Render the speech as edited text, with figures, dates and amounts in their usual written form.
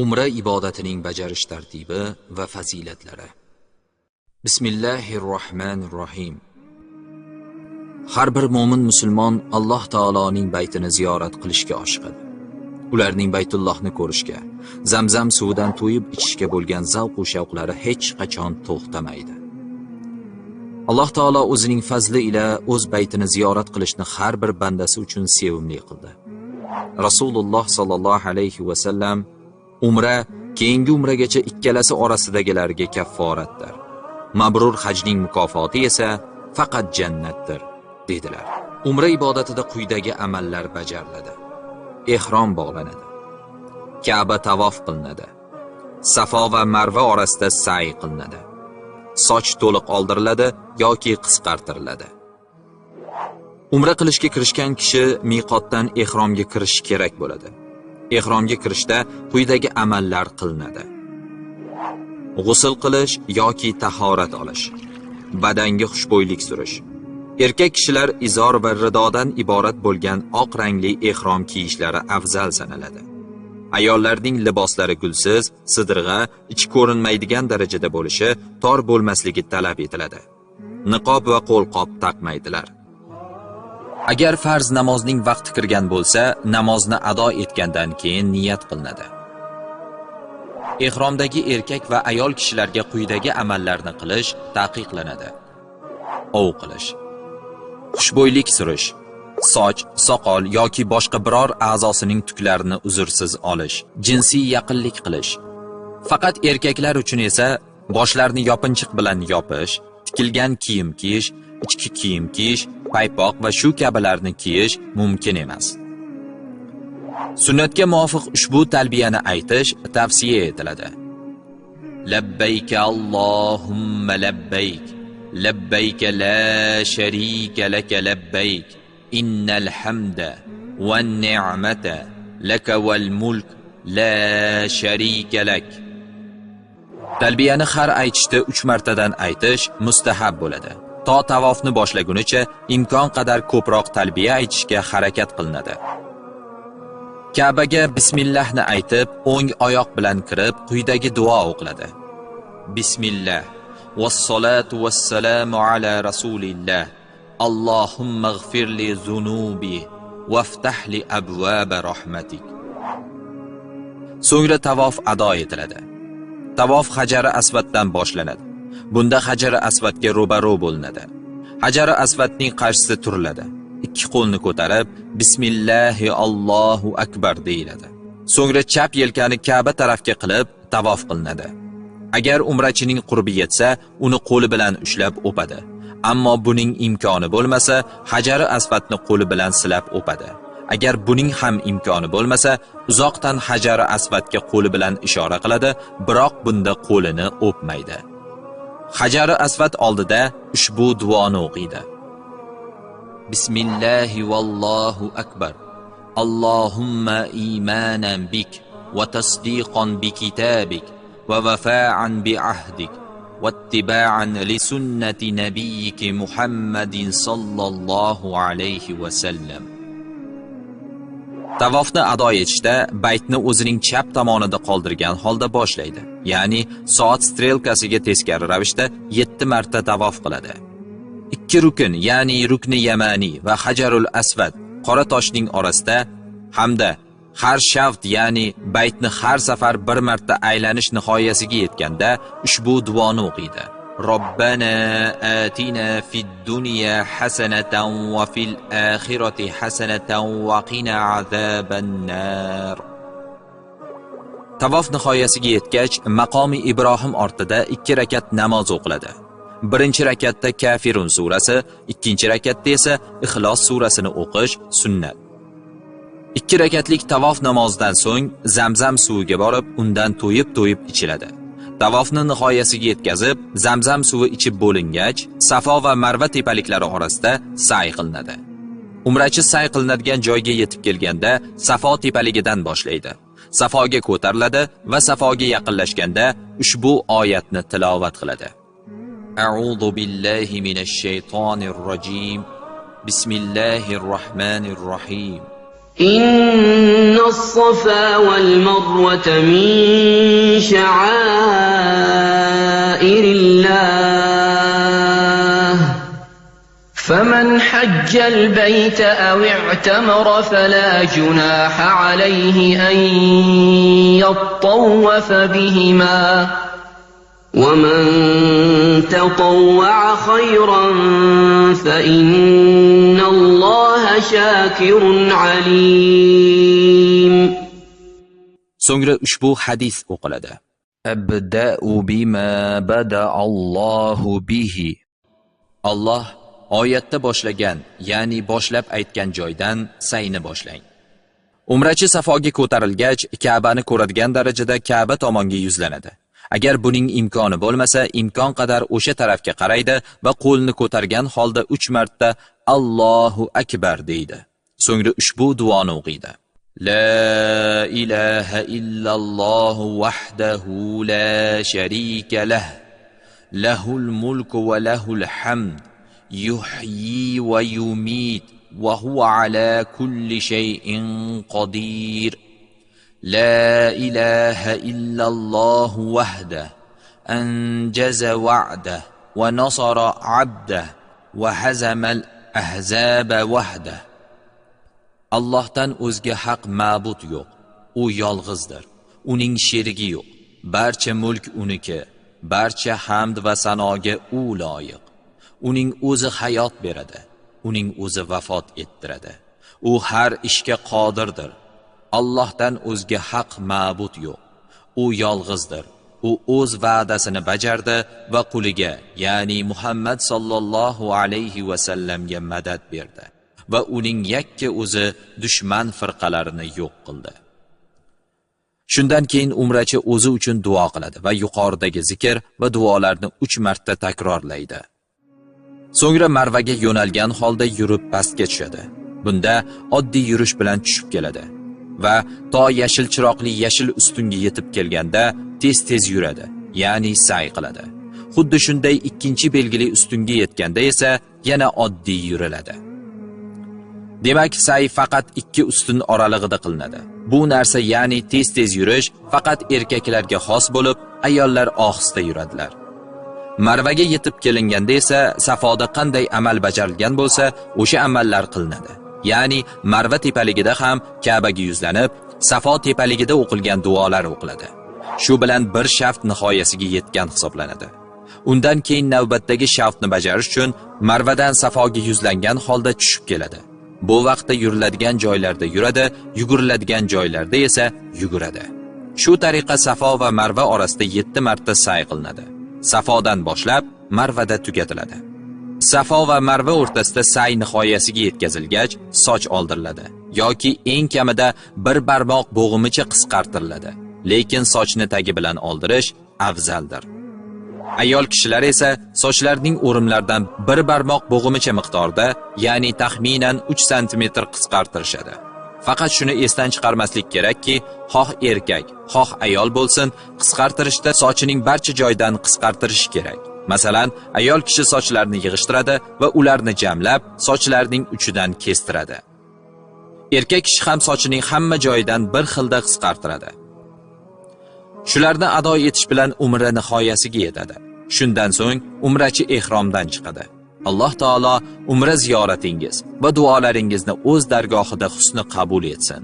Umra ibodatining bajarish tartibi va fazilatlari. Bismillahirrohmanirrohim. Har bir mo'min musulmon Alloh taoloning baytini ziyorat qilishga oshiqadi. Ularning Baytullohni ko'rishga, Zamzam suvidan to'yib ichishga bo'lgan zavq va shavqlari hech qachon to'xtamaydi. Alloh taolo o'zining fazli ila o'z baytini ziyorat qilishni har bir bandasi uchun sevimli qildi. Rasululloh sallallohu alayhi va sallam umra keyingi umragacha ikkalasi orasidagilarga kafforatdir. Mabrur hajning mukofoti esa faqat jannatdir, dedilar. Umra ibodatida quyidagi amallar bajariladi. Ehrom bog'lanadi. Ka'ba tavof qilinadi. Safo va Marva orasida sa'y qilinadi. Soch to'liq oldiriladi yoki qisqartiriladi. Umra qilishga kirishgan kishi miqotdan ehromga kirishi kerak bo'ladi. Ehromga kirishda quyidagi amallar qilinadi. G'usl qilish yoki tahorat olish, badanga xushbo'ylik surish. Erkak kishilar izor va ridodan iborat bo'lgan oq rangli ehrom kiyishlari afzal sanaladi. Ayollarning liboslari gulsiz, sidirg'a, ichi ko'rinmaydigan darajada bo'lishi, tor bo'lmasligi talab etiladi. Niqob va qo'lqop taqmaydilar. Agar farz namozning vaqti kirgan bo'lsa, namozni ado etgandan keyin niyat qilinadi. Ehromdagi erkak va ayol kishilarga quyidagi amallarni qilish taqiqlanadi. Ov qilish, xushbo'ylik surish, soch, soqol yoki boshqa biror a'zosining tuklarini uzrsiz olish, jinsiy yaqinlik qilish. Faqat erkaklar uchun esa boshlarini yopinchiq bilan yopish, tikilgan kiyim kiyish, ichki kiyim kiyish, paypoq va shu kabilarni kiyish mumkin emas. Sunnatga muvofiq ushbu talbiyani aytish tavsiya etiladi. Labbayk Allohumma labbayk, labbayk la sharika laka labbayk, innal hamda wan ni'mata laka wal mulk la sharika lak. Talbiyani har aytishda 3 martadan aytish mustahab bo'ladi. To tavofni boshlagunicha imkon qadar ko'proq talbiya aytishga harakat qilinadi. Ka'baga bismillahni aytib, o'ng oyoq bilan kirib, quyidagi duo o'qiladi. Bismillah vassalatu vassalamu ala rasulillah. Allohumma ighfir li zunubi vaftah li abwaba rahmatik. So'ngra tavof ado etiladi. Tavof Hajari Asvaddan boshlanadi. Bunda Hajari Asvadga ro'baro bo'linadi. Hajari Asvadning qarshisida turiladi. Ikki qo'lni ko'tarib, Bismillahi Allohu akbar deyiladi. So'ngra chap yelkani Ka'ba tarafga qilib tavof qilinadi. Agar umrachining qurbi yetsa, uni qo'li bilan ushlab o'padi. Ammo buning imkoni bo'lmasa, Hajari Asvadni qo'li bilan silab o'padi. Agar buning ham imkoni bo'lmasa, uzoqdan Hajari Asvadga qo'li bilan ishora qiladi, biroq bunda qo'lini o'pmaydi. Hajari Asvad oldida ushbu duoni o'qiydi. Bismillahi vallohu akbar. Allohumma imanan bik va tasdiqan bi kitabik va vafa'an bi ahdik va ittiba'an li sunnati nabiyyiki Muhammadin sallallohu alayhi va sallam. Tavofni ado etishda baytni o'zining chap tomonida qoldirgan holda boshlaydi. Ya'ni soat strelkasiga teskari ravishda 7 marta tavof qiladi. Ikki rukn, ya'ni rukni yamani va Hajarul Asvad qora toshning orasida hamda har shavt, ya'ni baytni har safar bir marta aylanish nihoyasiga yetganda ushbu duoni o'qiydi. Robbana atina fid dunya hasanatan va fil oxirati hasanatan va qina azaban nar. Tavof nihoyasiga yetgach, maqomi Ibrohim ortida 2 rakat namoz o'qiladi. Birinchi rakatda Kafirun surasi, ikkinchi rakatda esa Ixlos surasini o'qish sunnat. 2 rakatlik tavof namozidan so'ng Zamzam suviga borib, undan to'yib-to'yib ichiladi. Tavofni nihoyasiga yetkazib, Zamzam suvi ichib bo'lingach, Safo va Marva tepaliklari orasida sa'y qilinadi. Umrachi sa'y qilinadigan joyga yetib kelganda Safo tepaligidan boshlaydi. Safoga ko'tariladi va Safoga yaqinlashganda ushbu oyatni tilovat qiladi. A'udhu billahi minash shaytonir rojim. Bismillahir rohmanir rohim. إن الصفا والمروة من شعائر الله فمن حج البيت أو اعتمر فلا جناح عليه أن يطوف بهما ومن تطوع خيرا فإن الله شاكر عليم. So'ngra ushbu hadis o'qiladi. Abda'u bima bada'allohu bihi. Alloh oyatda boshlagan, ya'ni boshlab aytgan joydan sayni boshlang. Umrachi Safoga ko'tarilgach, Ka'bani ko'radigan darajada Ka'ba tomonga yuzlanadi. Agar buning imkoni bo'lmasa, imkon qadar o'sha tarafga qaraydi va qo'lini ko'targan holda 3 marta Allohu akbar deydi. So'ngra ushbu duoni o'qiydi. La ilaha illalloh wahdahu la sharika lah. Lahul mulku va lahul hamd. Yuhyi va yumit va huwa ala kulli shay'in qadir. لا إله إلا الله وحده أنجز وعده ونصر عبده وهزم الأحزاب وحده. Allohdan o'zga haq ma'bud yo'q. U yolg'izdir. Uning sherigi yo'q. Barcha mulk uniki. Barcha hamd va sanoga u loyiq. Uning o'zi hayot beradi. Uning o'zi vafot ettiradi. U har ishga qodirdir. Allohdan o'zga haq ma'bud yo'q. U yolg'izdir. U o'z va'dasini bajardi va quliga, ya'ni Muhammad sallallohu alayhi va sallamga madad berdi va uning yakka o'zi dushman firqalarini yo'q qildi. Shundan keyin umrachi o'zi uchun duo qiladi va yuqoridagi zikr va duolarni 3 marta takrorlaydi. So'ngra Marvaga yo'nalgan holda yurib pastga tushadi. Bunda oddiy yurish bilan tushib keladi va to yashil chiroqli yashil ustunga yetib kelganda tez-tez yuradi, ya'ni sa'y qiladi. Xuddi shunday ikkinchi belgili ustunga yetganda esa yana oddiy yuriladi. Demak, sa'y faqat 2 ustun oralig'ida qilinadi. Bu narsa, ya'ni tez-tez yurish faqat erkaklarga xos bo'lib, ayollar ohista yuradilar. Marvaga yetib kelinganda esa Safoda qanday amal bajarilgan bo'lsa, o'sha amallar qilinadi. Ya'ni Marva tepaligida ham Ka'baga yuzlanib, Safo tepaligida o'qilgan duolar o'qiladi. Shu bilan bir shaft nihoyasiga yetgan hisoblanadi. Undan keyin navbatdagi shaftni bajarish uchun Marvadan Safoga yuzlangan holda tushib keladi. Bu vaqtda yuriladigan joylarda yuradi, yuguriladigan joylarda esa yuguradi. Shu tariqa Safo va Marva orasida 7 marta sa'y qilinadi. Safodan boshlab Marvada tugatiladi. Safo va Marva o'rtasida sa'y nihoyasiga yetkazilgach, soch oldiriladi yoki eng kamida bir barmoq bo'g'imicha qisqartiriladi. Lekin sochni tagi bilan oldirish afzaldir. Ayol kishilar esa sochlarining o'rimlaridan bir barmoq bo'g'imicha miqdorda, ya'ni taxminan 3 sm qisqartirishadi. Faqat shuni esdan chiqarmaslik kerakki, xoh erkak, xoh ayol bo'lsin, qisqartirishda sochining barcha joyidan qisqartirish kerak. Masalan, ayol kishi sochlarini yig'ishtiradi va ularni jamlab, sochlarining uchidan kestiradi. Erkak kishi ham sochining hamma joyidan bir xilda qisqartiradi. Shularni ado etish bilan umra nihoyasiga yetadi. Shundan so'ng umrachi ehromdan chiqadi. Alloh taolo umra ziyoratingiz va duolaringizni o'z dargohida husni qabul etsin.